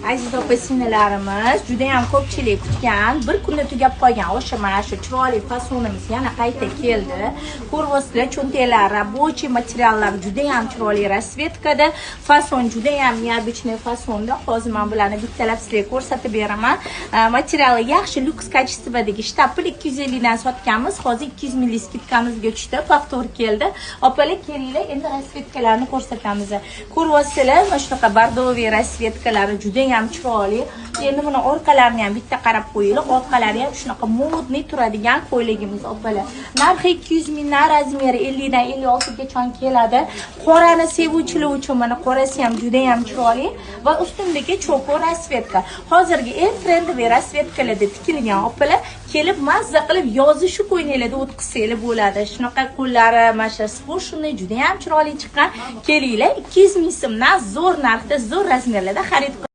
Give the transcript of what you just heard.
Aziz opa singillarimiz, juda ham ko'pchilik kutgan, bir kunda tugab qolgan o'sha mana shu chiroyli fasonimiz yana qayta keldi. Ko'ryapsizlar, cho'ntaklar рабочий, materiallar juda ham chiroyli расцветка da, fason juda ham необычный fasonda. Hozir men bularni bittalab sizlarga ko'rsatib beraman. Materiali yaxshi, люкс качество dagi штапель. 250 dan sotganmiz, hozir 200 minglik скидка mizga tushdi, повтор keldi. Opalar, kelinglar, endi расцветка larni ko'rsatamiz. Ko'ryapsizlar, mana shunaqa бордовый расцветка lari juda ham chiroyli. Endi buni orqalarini ham bitta qarab qo'yinglar, orqalari ham shunaqa модный turadigan ko'ylagimiz, opalar. Narxi 200 mingdan, razmeri 50 dan 56 gacha keladi. Qorani sevuvchilar uchun mana qorasi ham juda ham chiroyli va ustimdagi choco расцветка. Hozirgi eng трендовый расцветка larda tikilgan, opalar. Kelib mazza qilib yozni shu ko'ylaklarda o'tkazsanglar bo'ladi. Shunaqa qo'llari mana shu спущенный, juda ham chiroyli chiqqan. Kelinglar, 200 ming so'mdan zo'r narxda, zo'r razmerlarda xarid.